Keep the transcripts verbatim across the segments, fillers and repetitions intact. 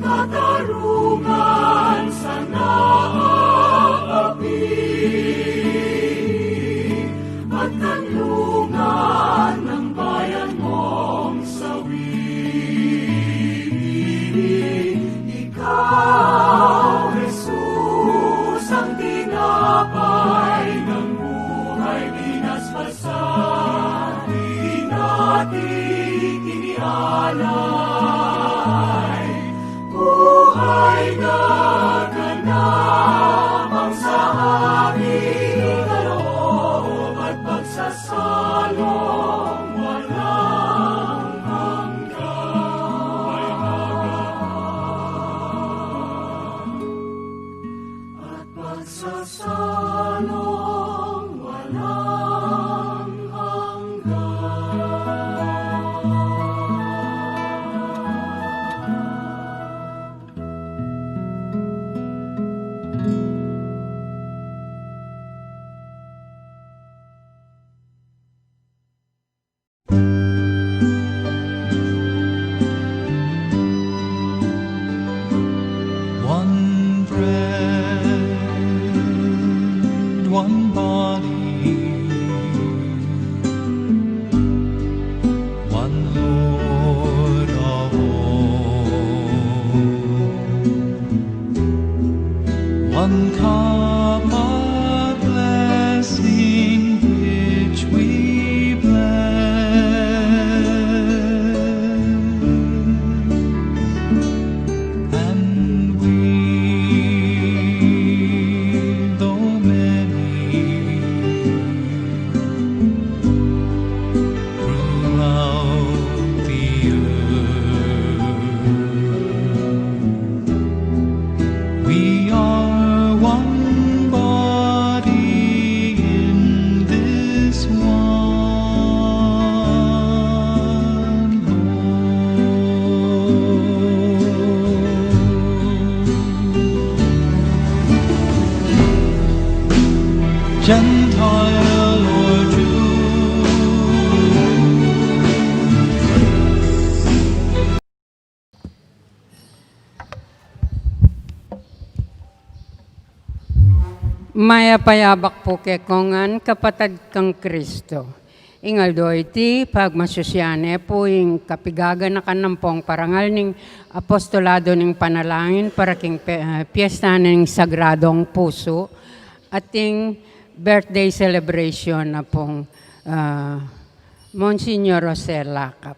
Katarungan sana api at kanlungan ng bayan mong sawi. Ikaw, Jesus, ang tinapay ng buhay, binasbasan, pinati, kinialay. Buhay na ganap ang sa amin kaloob at pagsasalong walang hanggan. At pagsasalong walang hanggan. One bread, one body, one Lord of all, one cup of blessing which we bless, and we, though many, throughout the earth. We are one body in this one Lord. Gentile or Jew. Mayap a yabak pu kekong ngan, kapatad kang Kristo. Ing aldo iti, pagmasusyan ne pu ing kapigaganakan ampong parangal ning apostolado ning panalangin para king pe-, ah, piyesta ning Sagradong Pusu, ating birthday celebration na pung, ah, Monsignor Jose Lacap.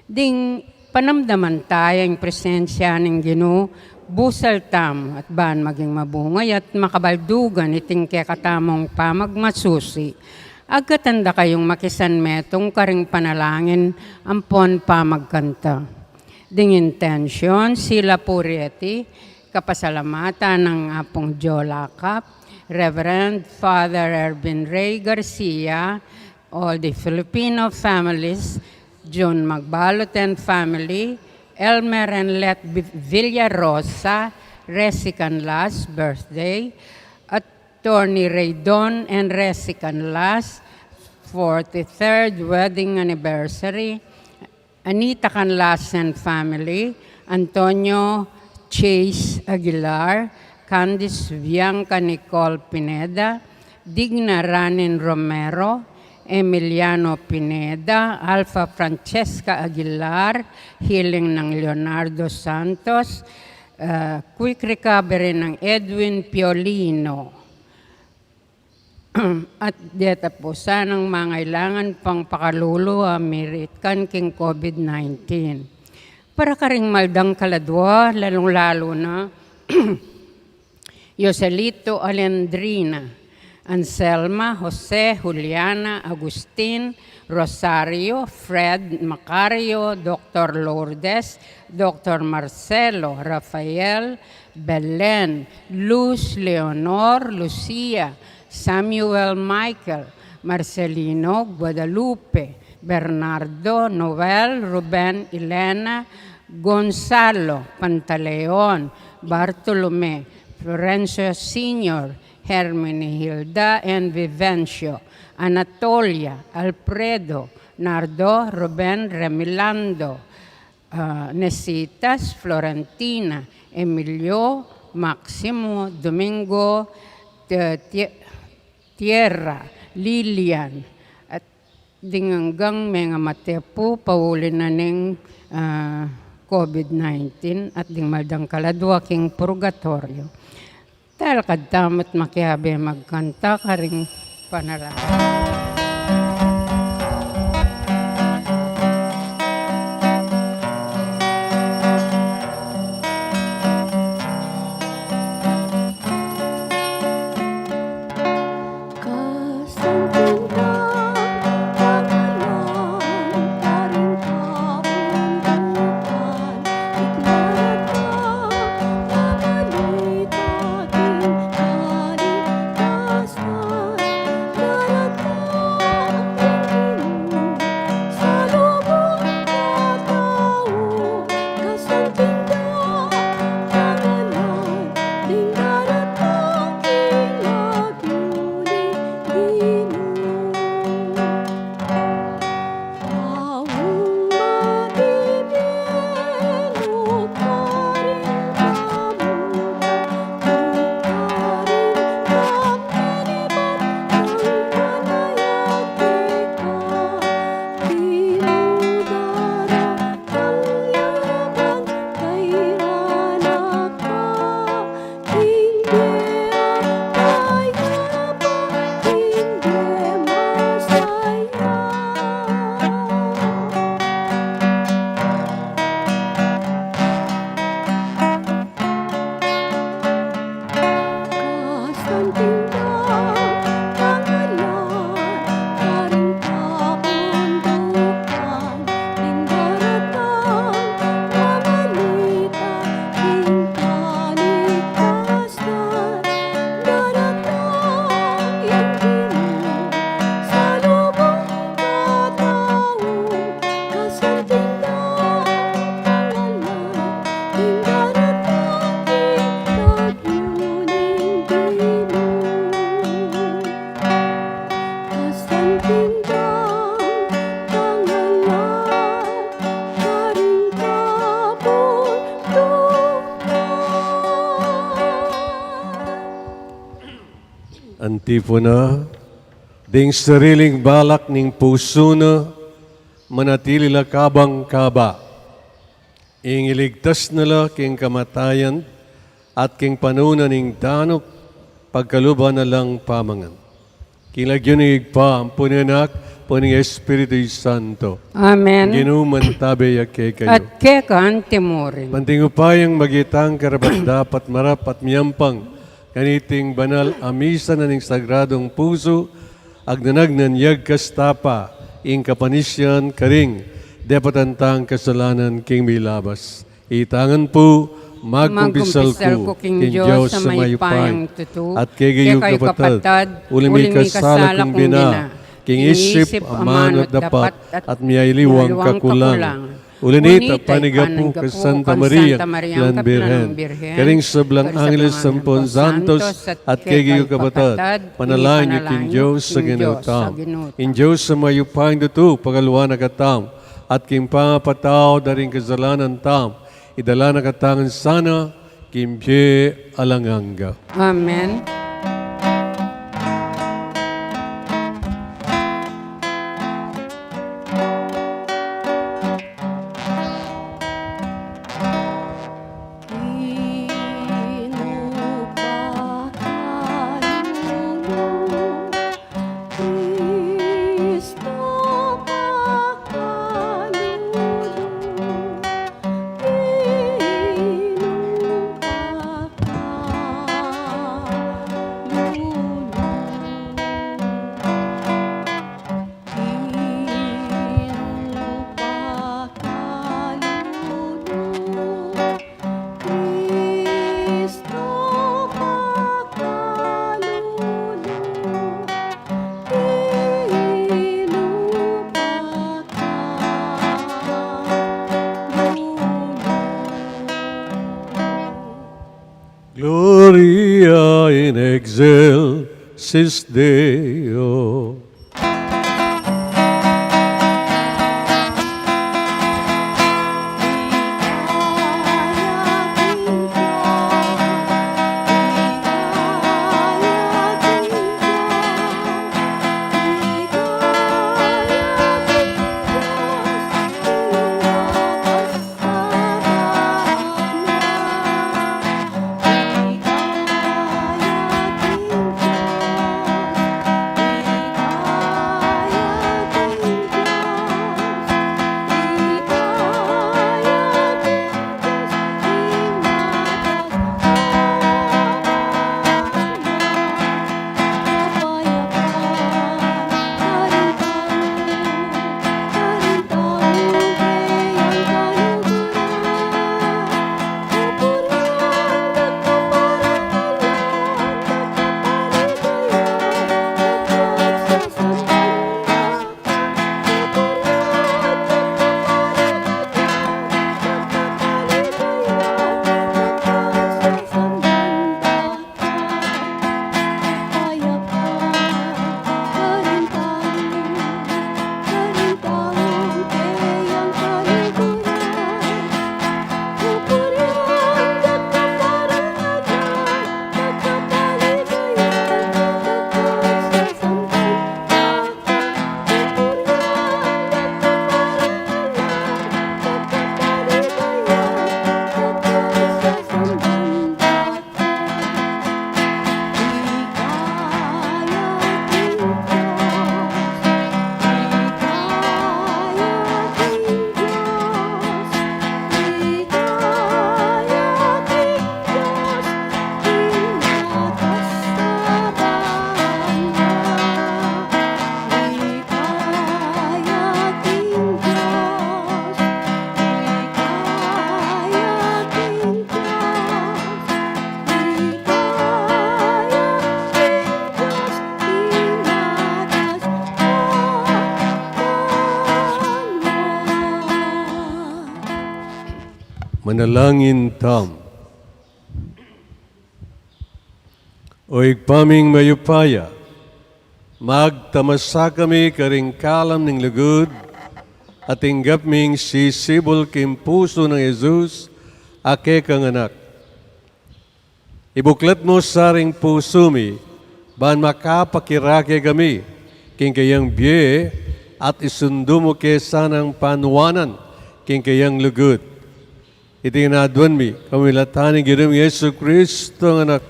Ding panamdaman taya ing presensya ning Ginu, busal tamu at ban maging mabunga ya at makabaldugan iting kekatamung pamagmasusi. Agkatan da kayung makisan metung karing panalangin ampon pamagkanta. Ding intensyon, sila pu reti, kapasalamatan nang Apung Joe Lacap, Reverend Father Ervin Ray Garcia, all the Filipino families, Jun Magbalot and family, Elmer and Let Bi-, Villarosa, Resi Canlas birthday, Attorney Raydon and Resi Canlas forty-third wedding anniversary, Anita Canlas and family, Antonio Chase Aguilar, Candice Bianca Nicole Pineda, Digna Ranin Romero, Emiliano Pineda, Alpha Francesca Aguilar, hiling nang Leonardo Santos, ah, quick recovery nang Edwin Piolino. At deta pu sanang mangailangan pang pakalulu a miritan king COVID nineteen. Para karing maldang kaladua, lalung-lalu na Joselito Alendrina, Anselma, Jose, Juliana, Agustin, Rosario, Fred, Macario, Doctor Lourdes, Doctor Marcelo, Rafael, Belen, Luz, Leonor, Lucia, Samuel, Michael, Marcelino, Guadalupe, Bernardo, Noel, Ruben, Elena, Gonzalo, Pantaleon, Bartolome, Florencio Senior, Herminihilda and Vivencio, Anatolia, Alfredo, Nardo, Ruben, Remilando, ah, Nesitas, Florentina, Emilio, Maximo, Domingo, Te-, Tie-, Tierra, Lilian, at ding anggang mengamate pu pauli na ning, ah, COVID nineteen at ding maldang kaladua king purgatoryo. Talakad tamu't makiabe magkanta karing panalangin. Antifona. Ding sariling balak ning pusu na, manatili la kabang-kaba. Ing iligtas na la king kamatayan at king panuna ning danup, pagkaluban na lang pamangan. King lagyu ning Ibpa, ampo ning Anak, ampo ning Espiritu Santo. Amen. Ing Ginu mantabe ya kekayu. At keka antimurin. Banting upayang magitang karapat-dapat, marapat, miyampang kaniting banal a misa na ning Sagradong Pusu, agnanagnan yagkas ta pa ing kapanisian karing depatan tang kasalanan king milabas. Itangan pu, magkumpisal ku king Dios a mayupaya, at kekayu kapatad, uling mikasala kung bina king isip, amanu at dapat, at miyaliwang kakulangan. Uli na nita, panigapu ku kang Santa Maria, Birhen, karing sablang angeles ampon santos, at kekayu kapatad, panalangin yu king Dios a Ginu tamu. Ing Dios a mayupayang tutu, pakaluan na katamu, at king pangapatawad da ring kasalanan tamu, idala na katamu ngan sana king bie alang angga. Amen. Gloria in excelsis Deo. Manalangin tamu. O Ibpa ming mayupaya, magtamasa kami karing kalam ning lugud, at tinggap ming sisibul king pusu nang Jesus a kekang Anak. Ibuklat mu sa ring pusu mi, ban makapakirake kami king kayang bie, at isundu mu ke sanang panuanan king kayang lugud. Iti ngan aduan mi, kapamilatan ning Ginung Jesucristo a Anak,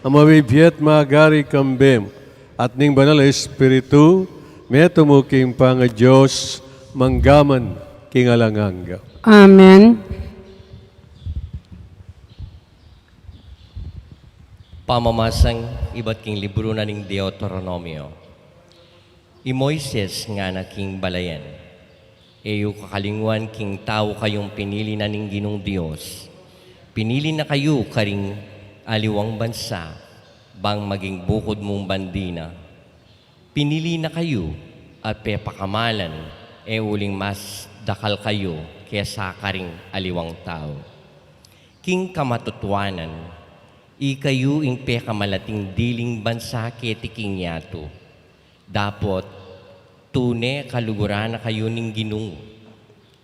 a mabibie at magari kambe mu, at ning Banal a Espiritu, metung king pangaDios, mangga man king alang angga. Amen. Pamamasang ibat king libru na ning Deuteronomio. I Moises ngana king balayan, e yu kakalingwan king tau kayung pinili na ning Ginung Dios. Pinili na kayu karing aliwang bansa, bang maging bukud mung bandi na. Pinili na kayu, at pepakamalan, e uling mas dakal kayu kesa karing aliwang tau. King kamatutuanan, ikayu ing pekamalating diling bansa keti king yatu. Dapot tune kaluguran na kayu ning Ginu,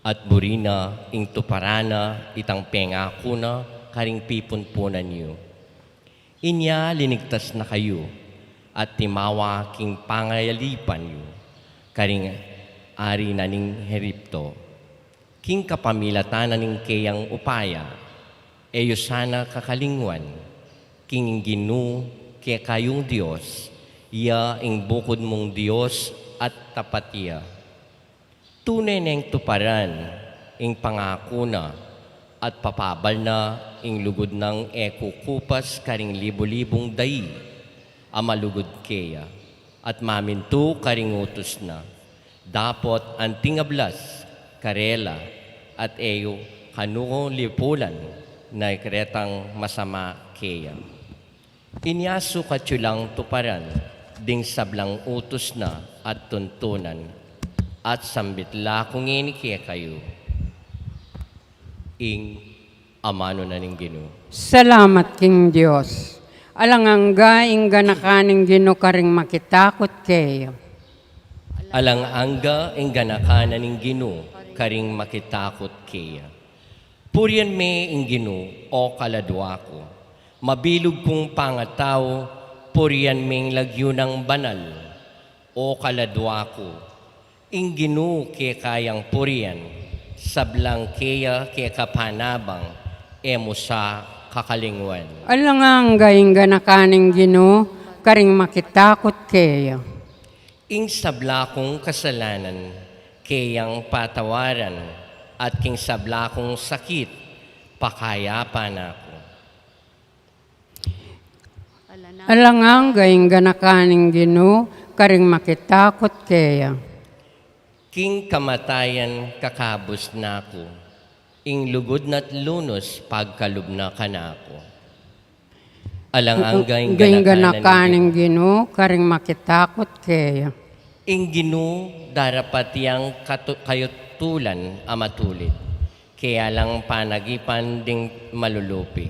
at buri na ing tuparan na itang pengaku na karing pipunpunan yu. Inya linigtas na kayu, at timawa king pangayalipan yu, karing ari na ning Egipto. King kapamilatan na ning keyang upaya, e yu sana kakalingwan, king Ginu kekayung Dios, iya ing bukud mung Dios at tapat ya. Tune neng tuparan ing pangaku na, at papabal na ing lugud nang e kukupas karing libu-libung dai a malugud keya, at mamintu karing utus na. Dapot anting ablas karela, at e yu kanu lipulan na ikiretang masama keya. Inya sukat yu lang tuparan ding sablang utus na at tuntunan, at sambit la ku ngeni kekayu. Ing amanu na ning Ginu. Salamat king Dios. Alang angga ing ganakan ning Ginu karing makitakut keya. Alang angga ing ganakan na ning Ginu karing makitakut keya. Purian me ing Ginu, o kaladua ku. Mabilug kung pangatau, purian me ing lagyu nang banal, o kaladua ku. Ing Ginu kekayang purian, sablang keya kekapanabang, e mu sa kakalingwan. Alang angga ing ganakan ning Ginu karing makitakut keya. Ing sabla kung kasalanan, keyang patawaran, at king sabla kung sakit, pakayapan na ku. Alang angga ing ganakan ning Ginu karing makitakut keya. King kamatayan kakabus na ku, ing lugud na't lunus pagkalub na kanaku. Alang angga ing ganakan ning Ginu karing makitakut keya. Ing Ginu darapat yang katu-, kayutulan a matulid, kaya lang panagipan ding malulupig.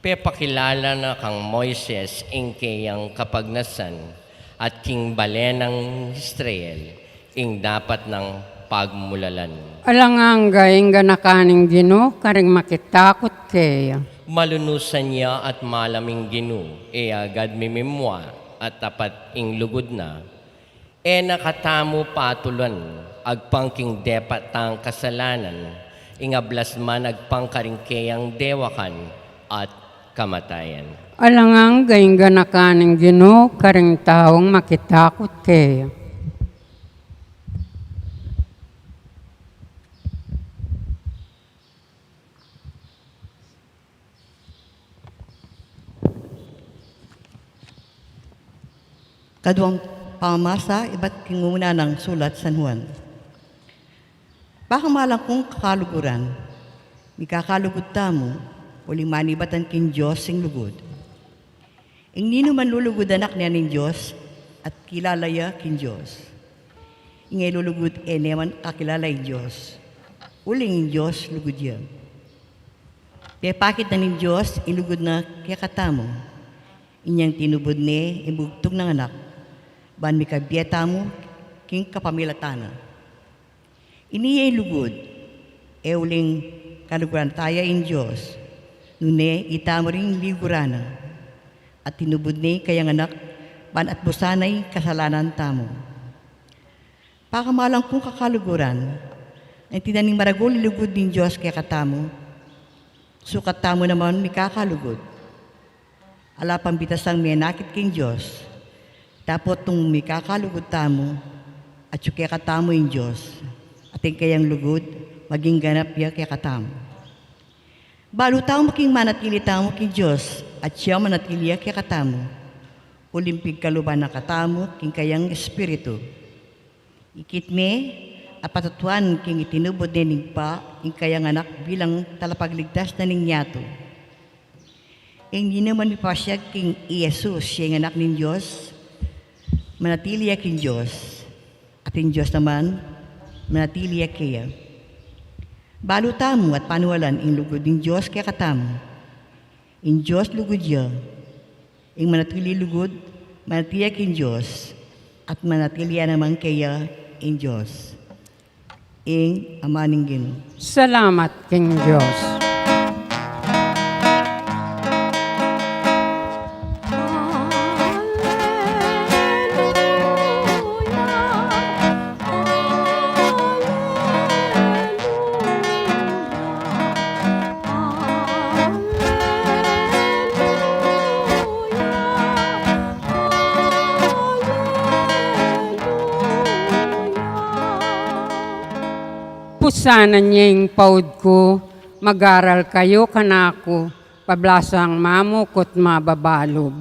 Pepakilala na kang Moises ing keyang kapagnasan, at king bale nang Israel ing dapat nang pagmulalan. Alang angga ing ganakan ning Ginu karing makitakut keya. Malunusan ya at malam ing Ginu, e agad mimimua, at tapat ing lugud na. E na katamu patulan agpang king depat tang kasalanan, ing ablas man agpang karing keyang dewakan at kamatayan. Alang angga ing ganakan ning Ginu karing taung makitakut keya. Kaduang pamamasa ibat king umuna nang sulat San Juan. Pakamalan kung kakaluguran, mikakalugud tamu, uling manibatan king Dios ing lugud. Ing ninuman lulugud anak ne ning Dios, at kilala ya king Dios. Ing e lulugud e ne man kakilala ing Dios, uling ing Dios lugud ya. Pepakit na ning Dios ing lugud na kekatamu, inyang tinubud ne ing bugtung nang Anak, ban mikabie tamu king kapamilatan na. Ini ya ing lugud, e uling kaluguran taya ing Dios, nune itamu ring liguran na, at tinubud ne ing kayang Anak ban atbusan na ing kasalanan tamu. Pakamalan kung kakaluguran, atin na ning maragul a lugud ning Dios kekatamu, sukat tamu naman mikakalugud. Ala pang bitasang menakit king Dios, dapot nung mikakalugud tamu, atyu kekatamu ing Dios, at ing kayang lugud maging ganap ya kekatamu. Balu tamu king manatili tamu king Dios, at ya manatili ya kekatamu, uling pigkaluban na katamu king kayang Espiritu. Ikit me, a patatuan king itinubud ne ning Ibpa ing kayang Anak bilang talapagligtas na ning yatu. Ing ninuman mipasiag king i Jesus ya ing Anak ning Dios, manatili ya king Dios, at ing Dios naman manatili ya keya. Balu tamu at paniwalan ing lugud ning Dios kekatamu. Ing Dios lugud ya. Ing manatili lugud, manatili ya king Dios, at manatili ya naman keya ing Dios. Ing Ama ning Ginu. Salamat king Dios. Pusanan ye ing paud ku, mag-aral kayu kanaku, pablasang mamukut mababalub.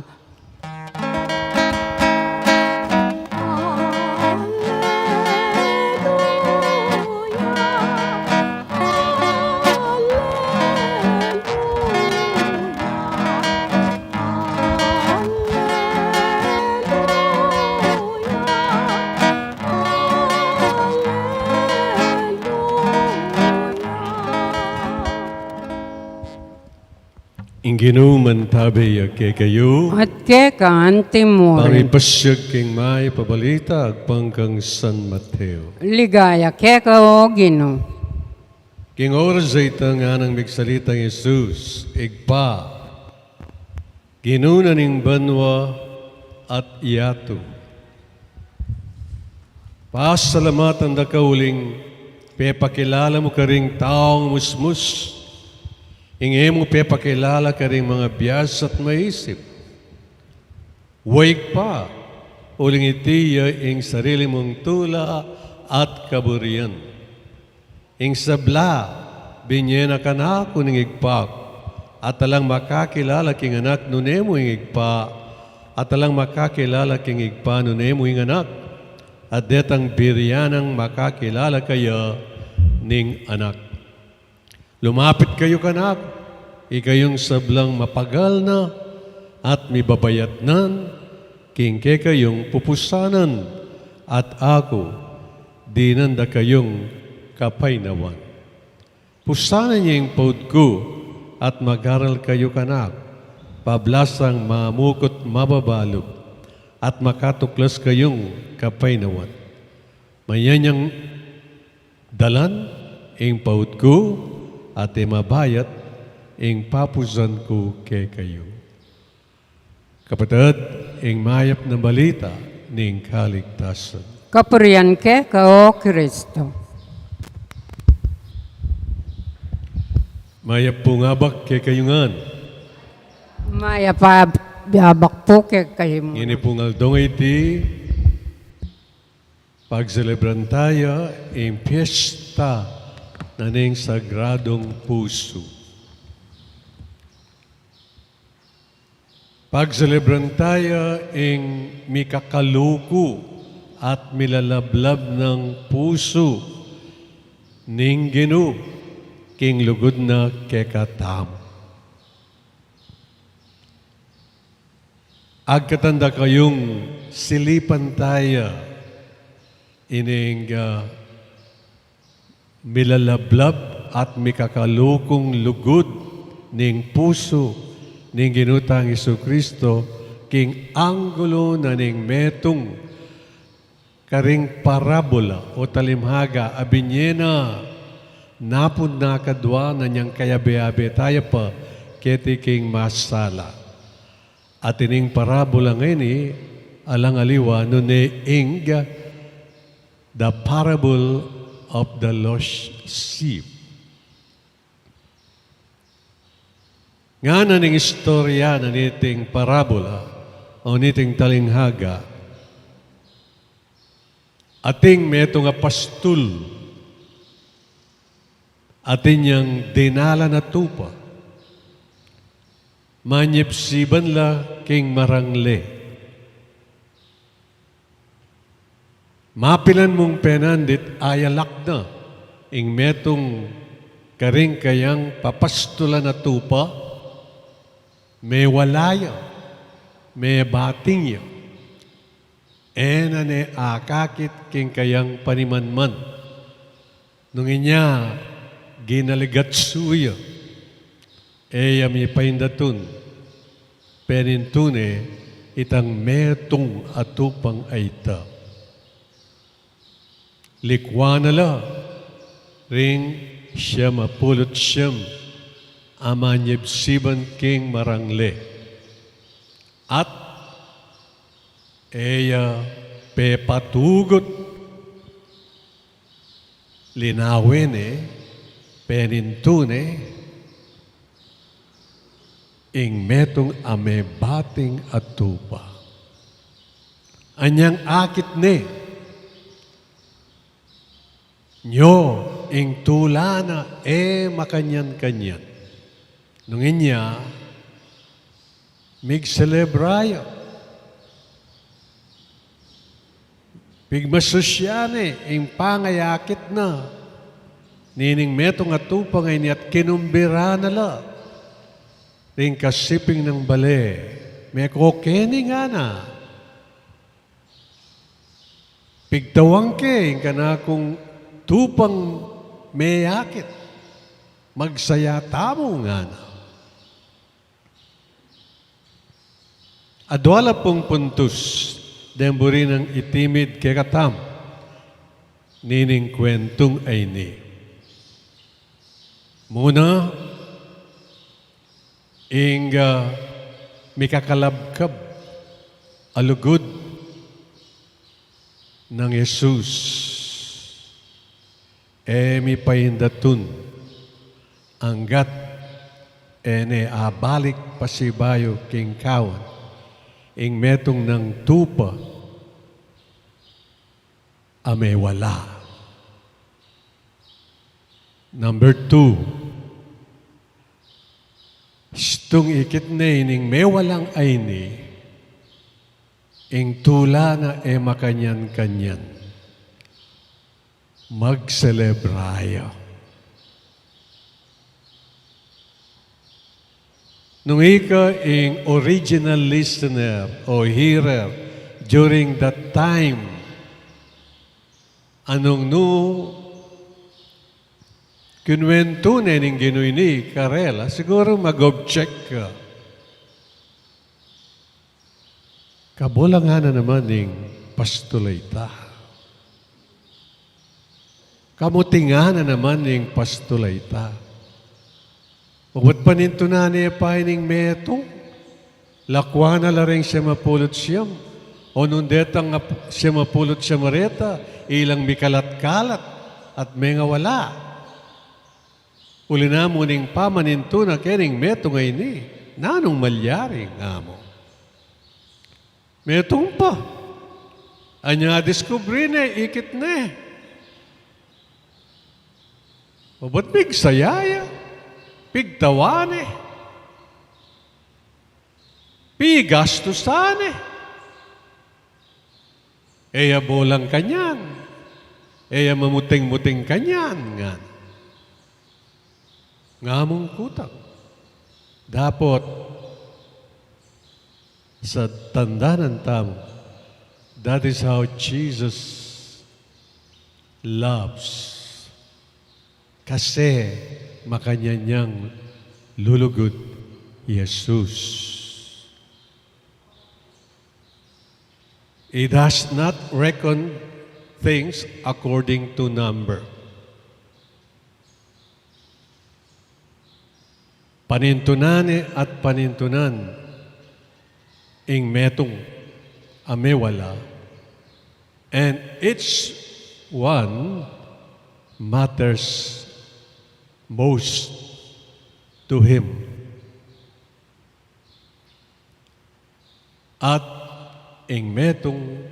Ing Ginu mantabe ya kekayu. At keka antimurin. Pamipasiag king mayap a balita agpang kang San Mateo. Ligaya keka, o Ginu. King oras a ita, nganang migsalitang Jesus, Ibpa, Ginu na ning banua at yatu, pasalamatan da ka uling pepakilala mu karing taung musmus ing e mu pepakilala karing mangabiasa at maisip. Wa, Ibpa, uling iti ya ing sarili mung tula at kaburian. Ing sabla, binye na kanaku ning Ibpa ku, at alang makakilala king Anak nune mu ing Ibpa, at alang makakilala king Ibpa nune mu ing Anak, at detang biri ya nang makakilala kaya ning Anak. Lumapit kayu kanaku, ikayung sablang mapagal na at mibabayatnan king kekayung pupusanan, at aku dinan da kayung kapaynawan. Pusanan ye ing paud ku at mag-aral kayu kanaku, pablasang mamukut mababalub, at makatuklas kayung kapaynawan. Manyanan yang dalan ing paud ku, at e mabayat ing papuzan ku kekayu. Kapatad, ing mayap a balita ning kaligtasan. Kapurian keka, o Kristo. Mayap pung abak kekayu ngan. Mayap a abak pu kekayu ngan. Ngeni pung aldong iti, pagselebran taya ing piesta na ning Sagradung Pusu. Pagselebran taya ing mikakaluku at milalablab nang pusu ning Ginu king lugud na kekatamu. Agkatan da kayung silipan taya ining, ah, milalablab at mikakalukung lugud ning pusu ning Ginu tang Jesucristo king anggulo na ning metung karing parabola o talinghaga a binye na napun na kadwa na nyang kayabe-yabe taya pa keti king masala. At ining parabola ngeni, alang aliwa nune ing the parable of the lost sheep. Ngana ning istorya na niting parabola o niting talinghaga, atin metung a pastul, atin yang dinalan a tupa, manyibsiban la king marangle. Mapilan mung penandit ayalak na ing metung karing kayang papastulan a tupa, mewala ya, mebating ya. E na ne akakit king kayang panimanman. Nung inya ginaligatsu ya, e ya mipaindatun, penintune itang metung a tupang a ita. Likwan na la ring siyam a pulu't siyam a manyibsiban king marangle. At e ya pepatugut, linawe ne, penintune ing metung a mebating a tupa. Anyang akit ne, nyo ing tula na e makanyan-kanyan. Nung inya, migselebra ya. Pigmasusyan ne ing pangayakit na nining metung a tupa ngeni at kinumbira na la ring kasiping nang bale. Meko keni ngana. Pigtawan ke ing kanakung tupang meyakit. Magsaya tamu ngana. Adwa la pung puntus deng buri nang itimid kekatamu nining kwentung a ini. Muna, ing, ah, mikakalabkab a lugud nang Jesus, e mipaindatun anggat e ne abalik pasibayu king kawan ing metung nang tupa a mewala. Number two, stung ikit ne ining mewalang a ini, ing tula na e makanyan-kanyan, magselebra ya. Nung ika ing original listener o hearer during that time, nung nu kinwentu ne ning Ginu ini karela, siguru mag-object ka. Kabulangan na naman ning pastul a ita. Kamutingan na naman ning pastul a ita. Ubat panintunan ne pa ining metung. Lakwan na la ring siyam a pulu't siyam. O nung detang ap-, siyam a pulu't siyam a reta, ilang mikalat-kalat at mengawala. Uli na mu ning pamanintu na kening metung a ini, nanung malyari nga mu? Metung pa. Anya diskubri ne, ikit ne. Ubat pigsaya ya, pigtawan ne, pigastusan ne. E ya bolang kanyan. E ya mamuting-muting kanyan, ngan. Nga mung kutang. Dapot, sa tandanan tamu, that is how Jesus loves. Kasi makanyan yang lulugud i Jesus. He does not reckon things according to number. Panintunan ne at panintunan ing metung a mewala, and each one matters most to him. At ing metung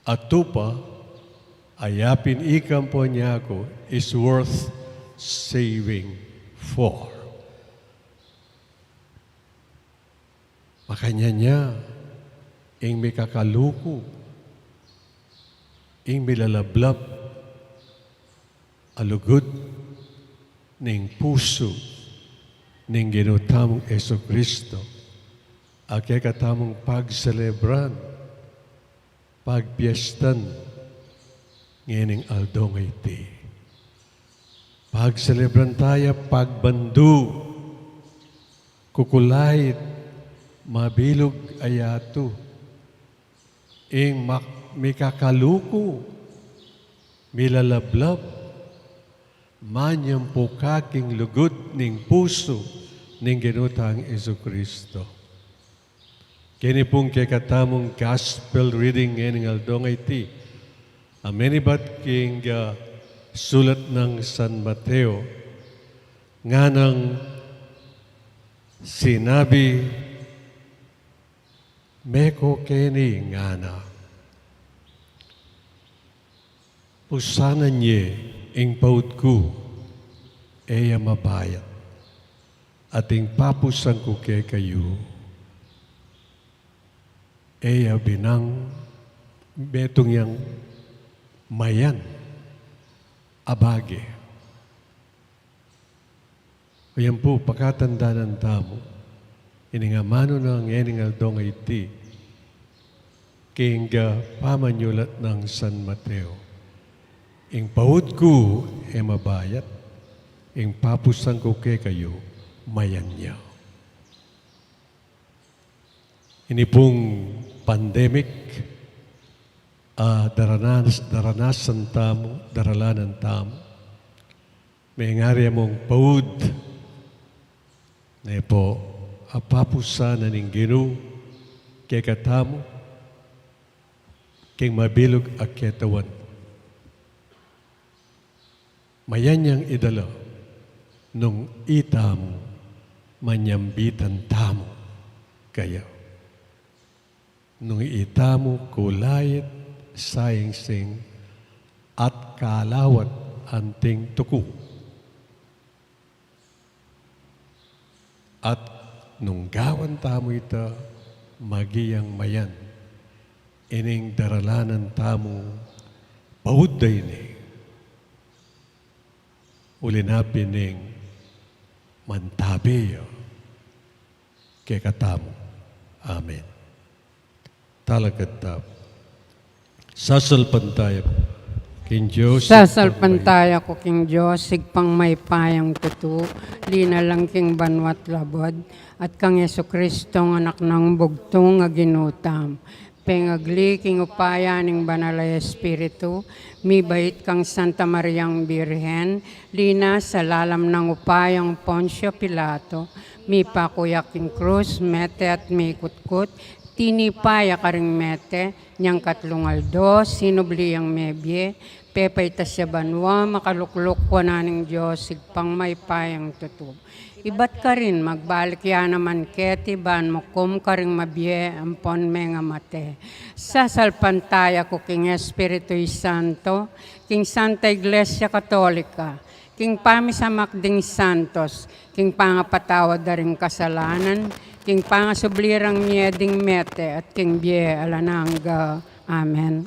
a tupa a yapin ikang poniaku is worth saving for. Makanyan ya ing mikakaluku, ing milalablab a lugud ning pusu ning Ginu tamung Jesucristo, a kekatamung pagselebran, pagpiestan ngening aldo ngeni. Pagselebran taya pagbandu, kukulait, mabilug a yatu, ing mak-, mikakaluku, milalablab, manyampuka king lugud ning pusu ning Ginu tang Jesucristo. Keni pung kekatamung gospel reading ngening aldo ngeni, a menibat king, ah, sulat nang San Mateo, nganang sinabi meko keni ngana, "Pusanan ye ing paud ku, e ya mabayat, at ing papusan ku kekayu, e ya binang metung yang mayan a bage." Yan pu, pakatandanan tamu ining amanu na ngening aldo ngeni, king, ah, pamanyulat nang San Mateo. Ing paud ku e mabayat, ing papusan ku kekayu, mayan ya. Ini pung pandemic, ah, daranas-, daranasan tamu, daralanan tamu. Mengari mung paud, ne pu, a papusanan ning Ginu kekatamu, king mabilug a ketawan. Mayan yang idala nung itamu, manyambitan tamu kaya. Nung itamu kulait, sangsing, at kalawat anting tuku. At nung gawan tamu ita, maging mayan ining daralanan tamu paud da ini. Uli na pin ning mantabe ya kekatamu. Amen. Talakad tamu. Sasalpantaya ku king Dios, Sasalpantaya ku king Dios, Ibpang mayupayang tutu, linalang king banua't labad, at kang Jesucristo, Anak nang bugtung a Ginu tamu, pengagli king upaya ning Banal a Espiritu, mibait kang Santa Mariang Birhen, linas sa lalam nang upayang Poncio Pilato, mipaku ya king krus, mete at mikutkut, tinipa ya karing mete, nyang katlung aldo, sinubli yang mebie, pepaitas ya banua, makalukluk wanan ning Dios, Ibpang mayupayang tutu. Ibat karin, magbalik ya naman keti, ban mukum karing mabie ampon mengamate. Sasalpantaya ku king Espiritu Santo, king Santa Iglesia Katolika, king pamisamak ding santos, king pangapatawad da ring kasalanan, king pangasubli rang mie ding mete, at king bie alang angga. Amen.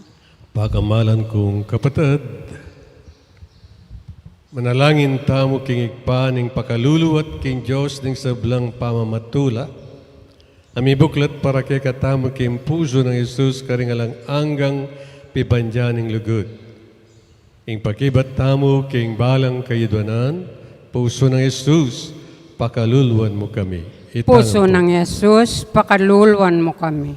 Pakamalan kung kapatad, manalangin tamu king Ibpa ning pakalulu at king Dios ning sablang pamamatula, a mibuklat para kekatamu king pusu nang Jesus karing alang anggang pibandian ning lugud. Ing pakibat tamu king balang kayadwanan, pusu nang Jesus, pakaluluan mu kami. Itang Pusu nang Jesus, pakaluluan mu kami.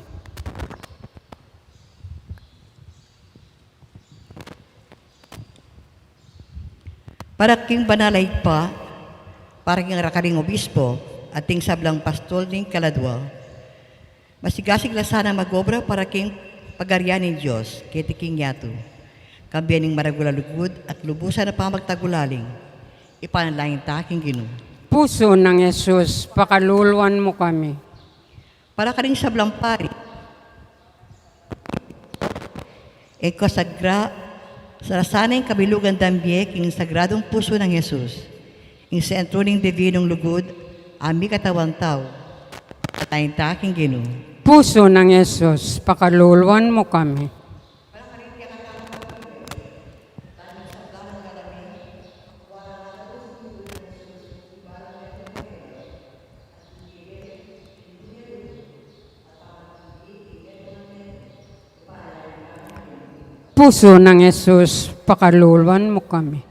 Para king banal a Ibpa, para king rakaring obispo, at king sablang pastor ning kaladua, masigasig la sana mag-obra para king pagarian ning Dios keti king yatu. Kambe ning maragul a lugud at lubusan a pamagtagulaling, ipanalangin ta king Ginu. Pusu nang Jesus, pakaluluan mu kami. Para karing sablang pari, e kasagra, sarasanang kabilugan dang bie king Sagradung Pusu nang Jesus, ing sentro ning divinong lugud a mikatawan tau. Patayin ta king Ginu. Pusu nang Jesus, pakaluluan mu kami. Pusu nang Jesus, pakaluluan mu kami.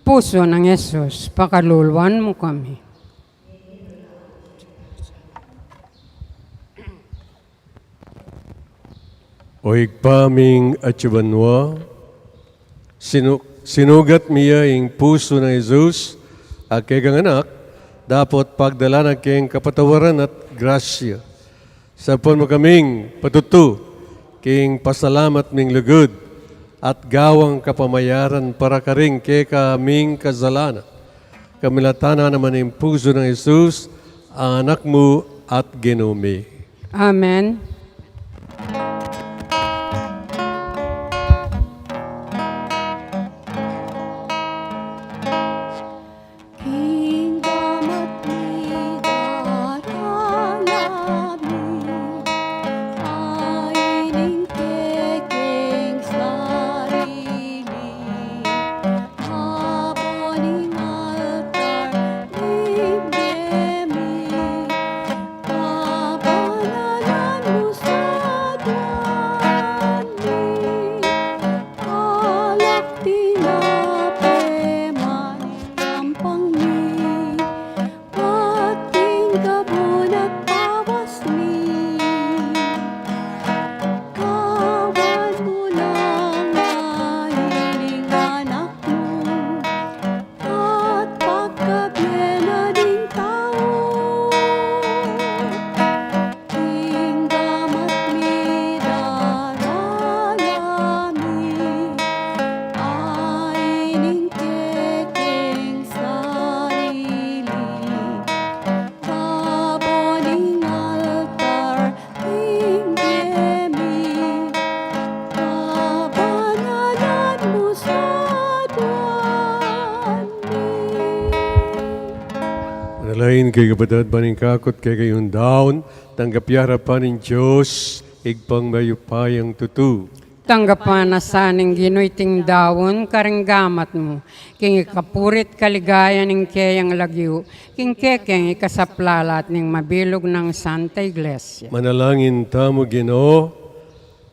Pusu nang Jesus, pakaluluan mu kami. O Ibpa ming atsu ka banua, sinu-, sinugat mi ya ing pusu nang Jesus a kekang Anak, dapot pagdalan na keng kapatawaran at grasya. Sabpan mu kaming patutu king pasalamat ming lugud at gawang kapamayaran para karing kekaming kasalanan. Kamilatan na naman ing pusu nang Jesus, Anak mu at Ginu mi. Amen. King gamat mi, daralan mi, a ining kekeng sarili, babo ning altar ning bie mi, kabanalan mu sa aduan mi. Alak, tinape, man ing yampang mi, at ing gabun at bawas mi, kawan mu lang a ining Anak mu, at pagkabie na ding tau. King gamat mi, daralan mi, a ining kekeng sarili, babo ning altar ning bie mi, kabanalan mu sa aduan mi. Manalangin kayu kapatad, ban ing kakut kekayung daun, tanggap ya arapan ning Dios, Ibpang mayupayang tutu. Tanggapan na sa ning Ginu iting daun karing gamat mu, king ikapuri't kaligayan ning keyang lagyu, king kekeng ikasaplalat ning mabilug nang Santa Iglesia. Manalangin tamu, Ginu,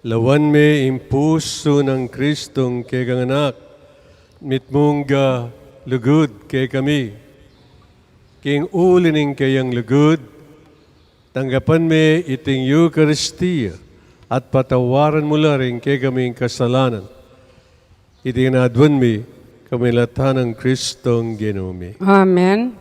lawan me ing pusu nang Kristong kekang Anak, mitmung lugud kekami, king uli ning keyang lugud, tanggapan me iting Eukaristia, at patawaran mu la ring kekaming kasalanan. Iti ing aduan mi, kamilatan nang Kristong Ginu mi. Amen.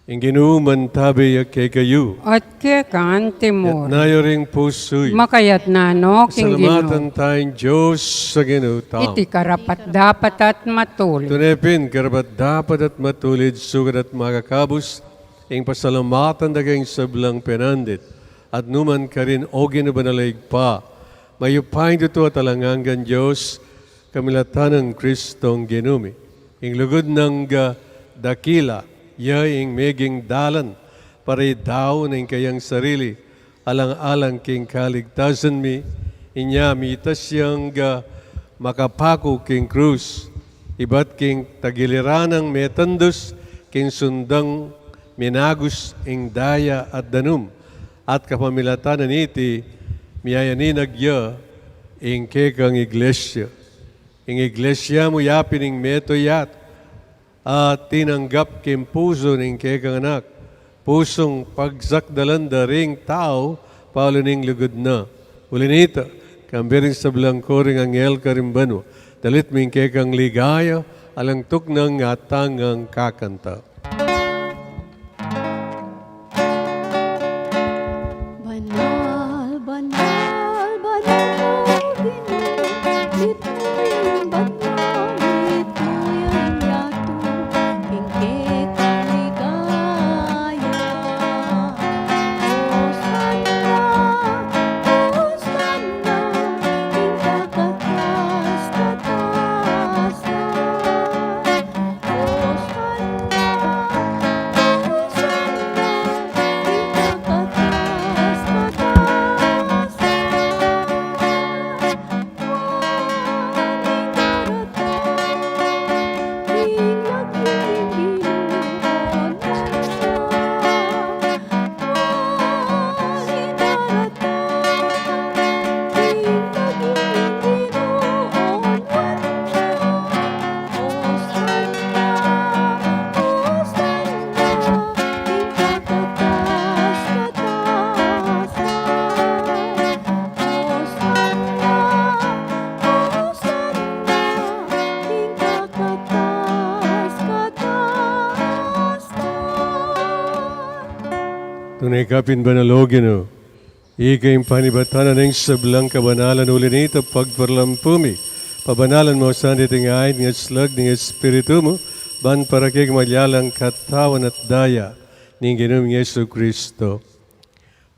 Ing Ginu mantabe ya kekayu. At keka antimurin. Itas yu ring pusu yu. Makaitas no king Ginu. Pasalamatan taya ing Dios a Ginu tau. Iti karapat-dapat at matulid. Tune pin karapat-dapat at matulid, sukat at makakabus, ing pasalamatan da kang sablang penandit, at nukarin man, O Ginu banal a Ibpa, mayupayang tutu at alang anggang Dios, kamilatan nang Kristong Ginu mi. Ing lugud nang dakila ya ing meging dalan para idaun ing kayang sarili alang-alang king kaligtasan mi, inya mitas yang makapaku king krus, ibat king tagiliran nang metandus king sundang minagus ing daya at danum, at kapamilatan na niti miyayaninag ya ing kekang iglesia. Ing iglesia mu yapin ing meto yatu, a tinanggap king pusu ning kekang Anak, pusung pagsakdalan da ring tau, pauli ning lugud na. Uli nita, kambe ring sablang kori ning anghel karing banua, dalit mu ing kekang ligaya, alang tuknang at tangang kakanta. Banal, banal, banal, o Ginu, mitmu yang banal, mitmu yang yatu, king kekang ligaya. Hosanna, Hosanna, king kakatas-katasan. Tune ka pin banal, o Ginu. Ika ing panibatan na ning sablang kabanalan, uli nita pagparalampu mi, pabanalan mu sa deti ing ain ning aslag ning Espiritu mu, ban para kekami maging katawan at daya ning Ginu ming Jesucristo.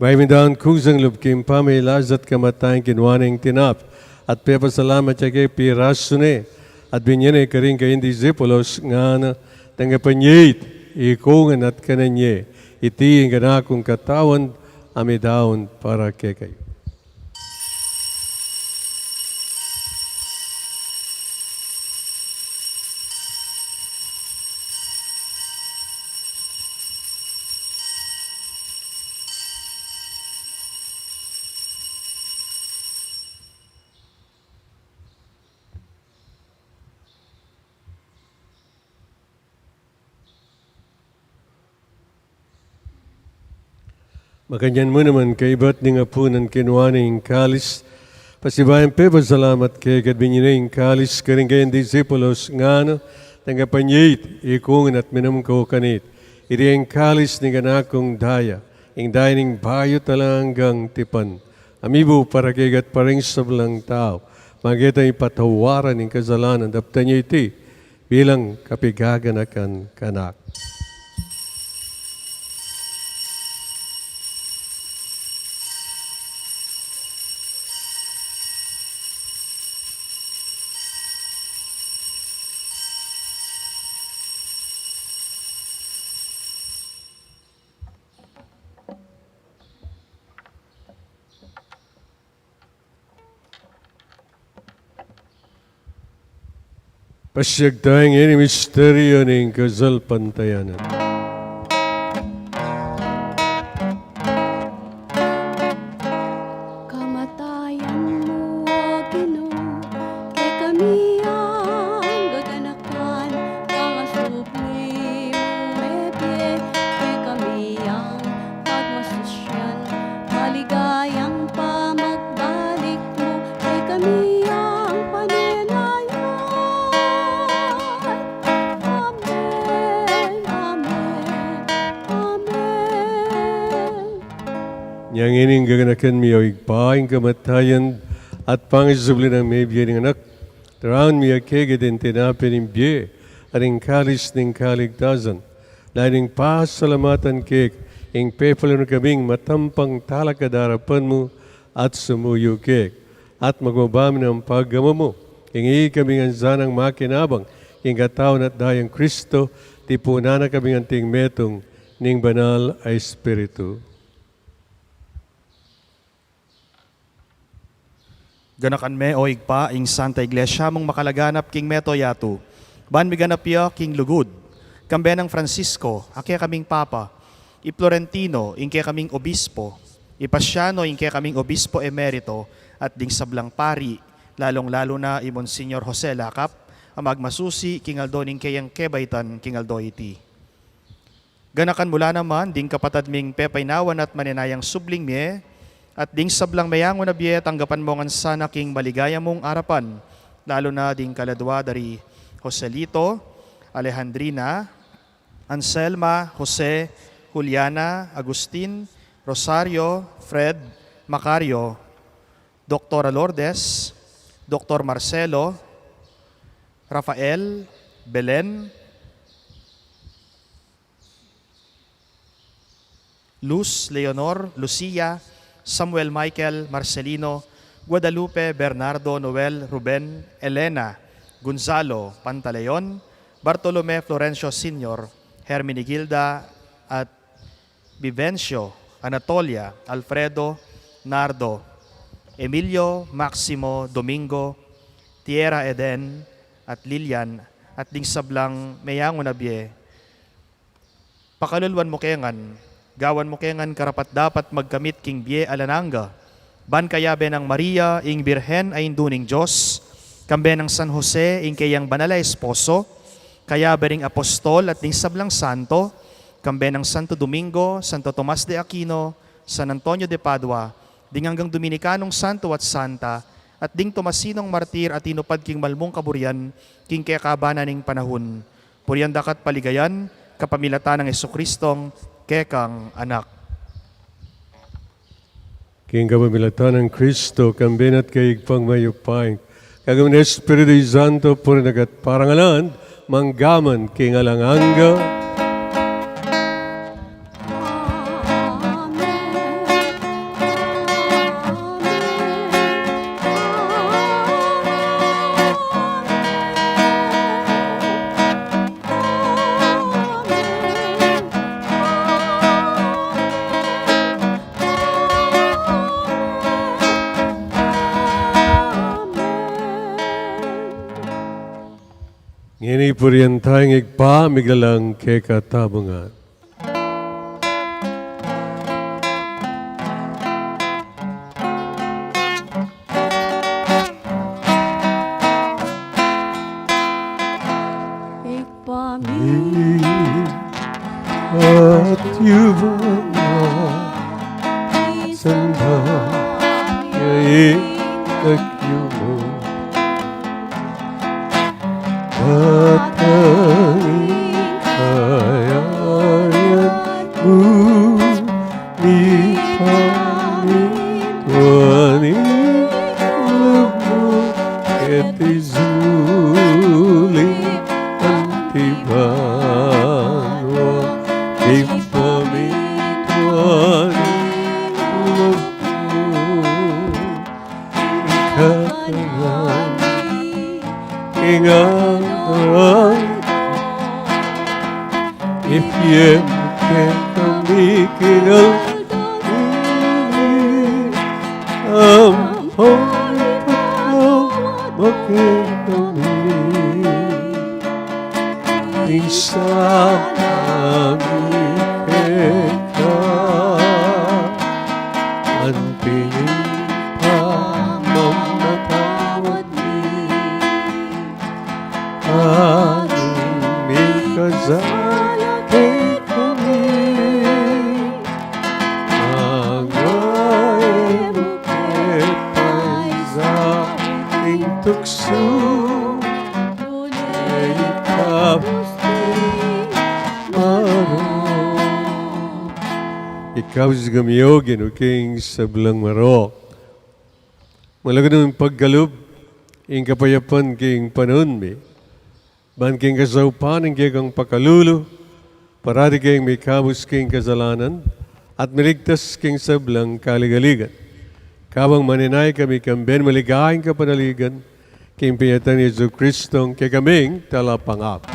Bayu mi daun kusang lub king pamagkasakit at kamatayan, kinua ne ing tinape, at pepasalamat ya keka, pirasu ne, at binie ne karing kayang disipulos, ngana: Tanggapan ye iti, ikongan at kanan ye, iti ing kanakung katawan, a midaun para kekayu. Makanyan mu naman, kaibat ning apunan, kinua ne ing kalis, pasibayu yang pepasalamat keka, at binie ne ing kalis karing kayang disipulos, ngana: Tanggapan ye iti, ikongan at minum kayu kaniti, iti ing kalis ning kanakung daya, ing daya ning bayu at alang anggang tipan, a mibu para kekayu at para king sablang tau, para king patawaran ning kasalanan. Daptan ye iti bilang kapaganakan kanaku. Pasiag tamu king misteryu ning kasalpantayanan. Kamatayan mu, O Ginu, kekami yang gaganakan, pangasubli mu mebie, kekami yang pagmasusyan, maligayang pamagbalik mu, kekami yang paninayan. Amen, amen, amen. Nya ngeni, gaganakan mi, O Ibpa, ing kamatayan at pangasubli nang mebie ning Anak, turaun mi keka ding tinape ning bie at ing kalis ning kaligtasan, dayang pasalamatan keka ing pepalunun kaming matampang talakad king arapan mu at sumuyu keka, at magmabami nang pagkamamung ing ikami ngan sanang makinabang king katawan at dayang Kristo, tipunan na kaming anting metung ning Banal a Espiritu. Ganakan me, O Ibpa, ing Santa Iglesia mung makalaganap king mabilug a yatu, ban miganap ya king lugud Kambe nang Francisco, a kekaming Papa, i Florentino, ing kekaming Obispo, i Pasiano, ing kekaming Obispo Emerito, at ding sablang pari, lalung-lalu na i Monsignor Jose Lacap, a magmasusi king aldo ning keyang kebaitan king aldo iti. Ganakan mu la naman ding kapatad ming pepainawan at maninayang subling mie, at ding sablang meyangu na bie, tanggapan mu ngan sana king maligaya mung arapan, lalu na ding kaladua da ri Joselito, Alejandrina, Anselma, Jose, Juliana, Agustin, Rosario, Fred, Macario, Doktora Lourdes, Doktor Marcelo, Rafael, Belen, Luz, Leonor, Lucia, Samuel, Michael, Marcelino, Guadalupe, Bernardo, Noel, Ruben, Elena, Gonzalo, Pantaleon, Bartolome, Florencio Senior, Herminigilda, at Vivencio, Anatolia, Alfredo, Nardo, Emilio, Maximo, Domingo, Tierra, Eden, at Lilian, at ding sablang meyangu na bie. Pakaluluan mu ke ngan, gawan mu ke ngan karapat-dapat magkamit king bie alang angga, ban kayabe nang Maria, ing Birhen a Indu ning Dios, kambe nang San Jose, ing keyang banal a esposo, kayabe ring apostol at ding sablang santo, kambe nang Santo Domingo, Santo Tomas de Aquino, San Antonio de Padua, ding anggang Dominikanong santo at santa, at ding Tomasinong martir a tinupad king malmung kaburian, king kekaban na ning panahun. Purian da ka at paligayan, kapamilatan nang Jesucristong kekang Anak. King kapamilatan nang Kristo, kambe na at kayag pang mayupayang, kagum ning Espiritu Santo, purian da ka at parangalan, mangga man king alang angga. Ngeni purian taya ing Ibpa, miglalang keka tamu ngan. Ibpa mi, atiu ka banua, datang ing lagyu mu, datang ing kayarian mu, mipamintuan ing lub mu keti sulip anti banua, mipamintuan ing lub mu. Ikatanan ing alang angga, ibie mu kekami king aldo ini, ampon ipatawad mu kekami ing sala mi keka, anti ing pamamatawad mi kareng mikasala kekami. Manga e mu ke paisaul king tuksu, nune ikabus ing marok. Ikabus kami, O Ginu, king sablang marok. Malugud mung pagkalub ing kapayapan king panaun mi, ban king kasaupan ning kekang pakalulu, parati keng mikabus king kasalanan, at miligtas king sablang kaligaligan. Kabang maninaya kami kambe ning maligayang kapanaligan, king panyatang nang Jesucristong kekaming Talapangabus.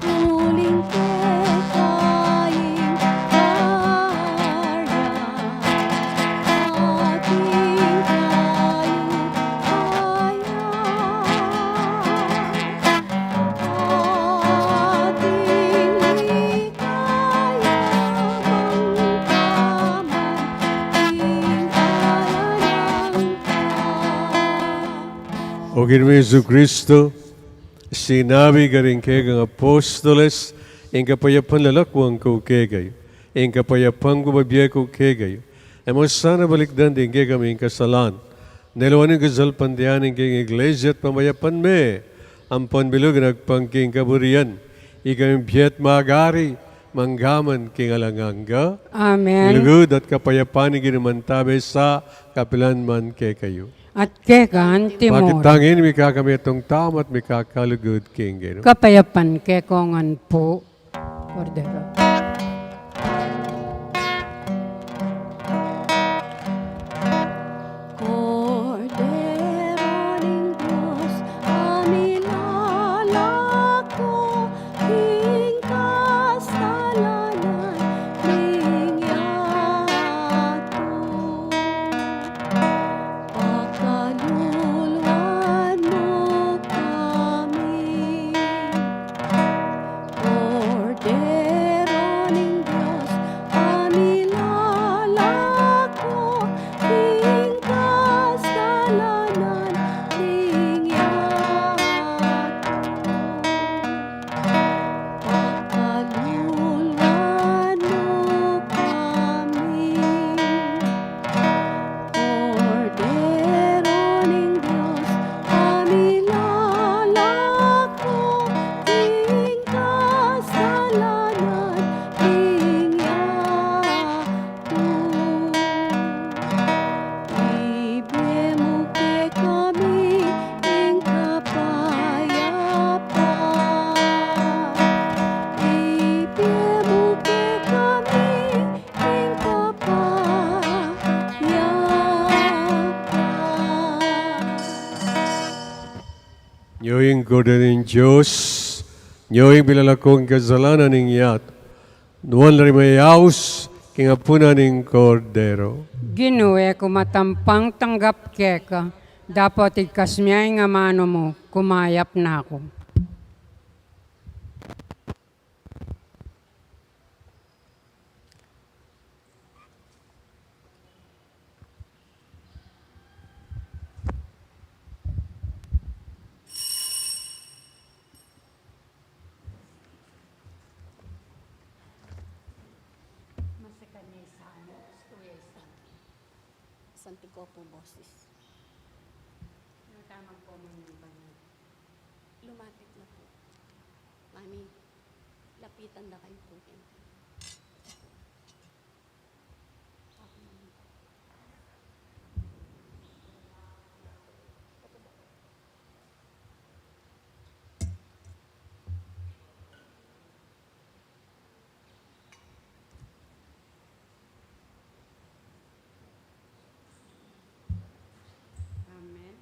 Uling keka ing karya, ating kayupayan. Ginu Jesucristo, sinabi karing kekang apostoles, ing kapayapan lalakuan ku kekayu, ing kapayapan ku bibie ku kekayu. E mu sana balikdan ding kekaming kasalan, nune lawan ing kasalpantayanan ning kekang Iglesia at pamayapan me, ampon bilug nang agpang king kaburian, ikaming bie at magari, mangga man king alang angga. Amen. Lugud at kapayapan ning Ginu mantabe sa kapilan man kekayu. At keka anti mora. Pakit tang ini, mikakametung tamu at mikakalugud king Ginu. Kapayapan keka ngan pu. Kordero. Kordero ning Dios, a milalako king kasalanan ning yatu. Pakaluluan mu kami. Kordero ning Dios, a milalako king kasalanan ning yatu. Pakaluluan mu kami. Kordero ning Dios, a milalako king kasalanan ning yatu. Ibie mu kekami ing kapayapan. Ibie mu kekami ing kapayapan. Nyo ing Kordero ning Dios, nyo ing pilalako king kasalanan ning yatu. Nuan la ring mayayaus king apunan ning Kordero. Ginu, e ku matampang tanggap keka, dapot igkas mu ya ing amanu mu, kumayap na ku. Santi ko po boses. Lumapit na po. Mami, lapitan da kayu po. Amen.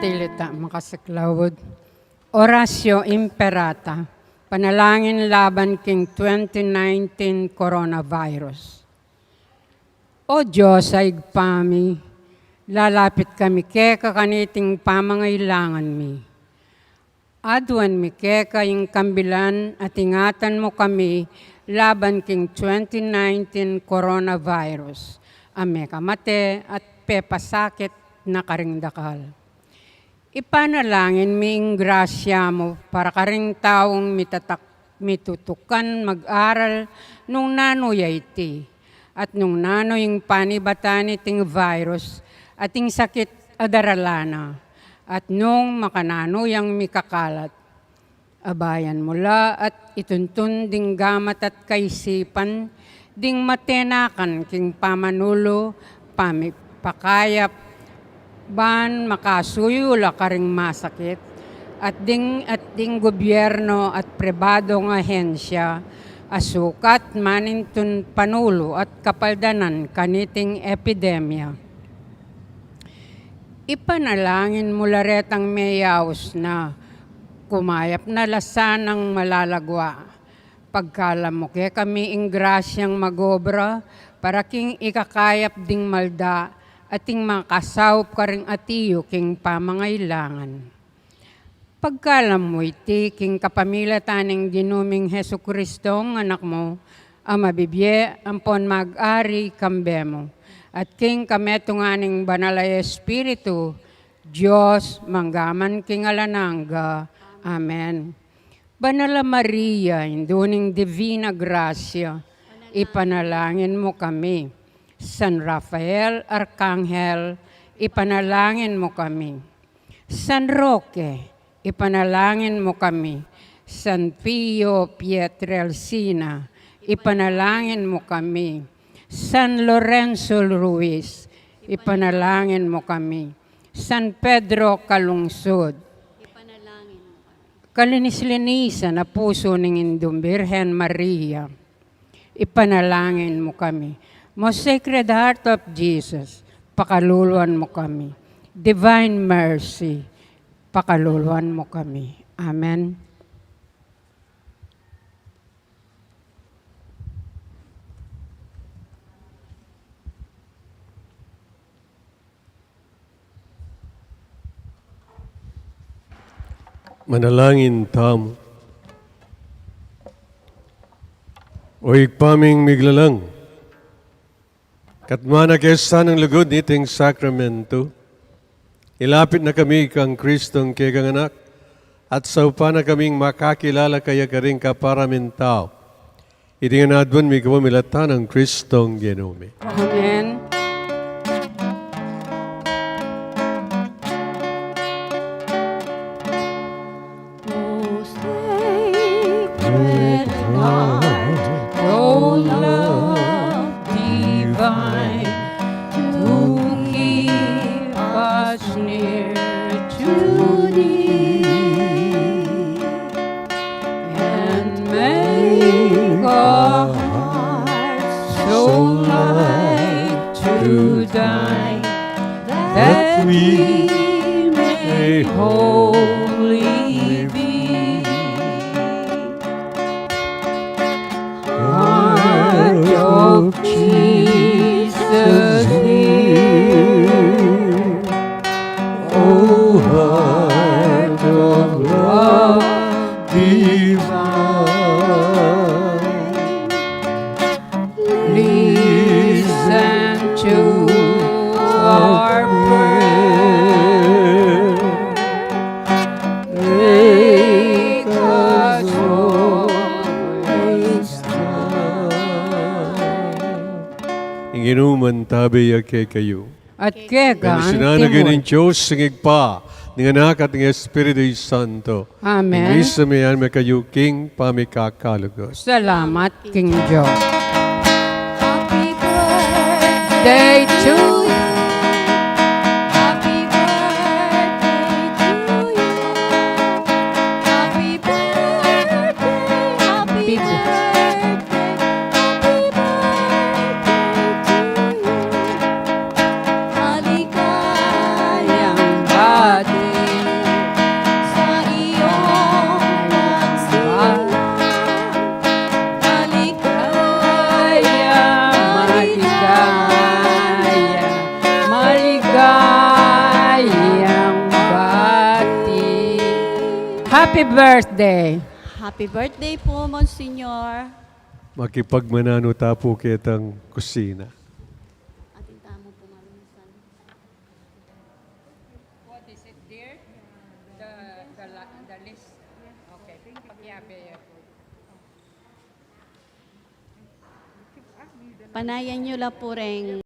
Salita makasaklaud. Oratio Imperata, panalangin laban king twenty nineteen coronavirus. O Dios a Ibpa mi, lalapit kami keka kaniting pamangailangan mi. Aduan mi keka ing kambilan at ingatan mu kami laban king twenty nineteen coronavirus a mekamate at pepasakit na karing dakal. Ipanalangin mi ing grasya mu para karing taung mitatak-, mitutukan mag-aral nung nanu ya iti, at nung nanu ing panibatan niting virus at ing sakit a daralan na, at nung makananu yang mikakalat. Abayan mu la at ituntun ding gamat at kaisipan ding matenakan king pamanulu, pami-, pakayap, ban makasuyu la karing masakit, at ding, at ding gobyerno at pribadong ahensya a sukat manintun panulu at kapaldanan kaniting epidemya. Ipanalangin mu la retang meyaus na, kumayap na la sanang malalagua. Pagkalam mu kekami ing grasyang mag-obra para king ikakayap ding malda at ing makasaup karing atiu king pamangailangan. Pagkalam mu iti king kapamilatan ning Ginu ming Jesucristo, ing Anak mu, a mabibie ampon mag-ari kambe mu, at king kametungan ning Banal a Espiritu, Dios, mangga man king alang angga. Amen. Banal a Maria, Indu ning Divina Grasya, ipanalangin mu kami. San Rafael Arkanghel, ipanalangin mu kami. San Roque, ipanalangin mu kami. San Pio Pietrelcina, ipanalangin mu kami. San Lorenzo Ruiz, ipanalangin mu kami. San Pedro Calungsod, ipanalangin mu kami. Kalinis-linisan a pusu ning Indung Birhen Maria, ipanalangin mu kami. Most Sacred Heart of Jesus, pakaluluan mu kami. Divine Mercy, pakaluluan mu kami. Amen. Manalangin tamu. O Ibpa ming miglalang, katmana ke sanang lugud niting sakramentu, ilapit na kami kang Kristong kekang Anak, at saupan na kaming makakilala kaya karing kapara ming tau. Iti ngan aduan mi king pamilatan nang Kristong Ginu mi. Amen. O Sacred Heart, O love divine, to keep us near to thee, and make our hearts so like to thine that we may holy be. Heart of Jesus, hear. O heart of love divine, listen to our prayer. Make us always thine. Ing Ginu mantabe ya kekayu. At keka naman. Bendisyunan na kayu ning Dios, ing Ibpa, ning Anak, at ning Espiritu Santo. Amen. Ing misa meyari na kayu king pamikakalugud. Salamat king Dios. Happy birthday to you. Happy birthday to you. Happy birthday, happy birthday, happy birthday to you. Maligayang bati. Happy birthday. Happy birthday po, Monsignor. Makipagmananu ta pu ketang kusina. What is it, dear? The, the, la- the list. Okay. Pakiabe. Panayan nyo la po reng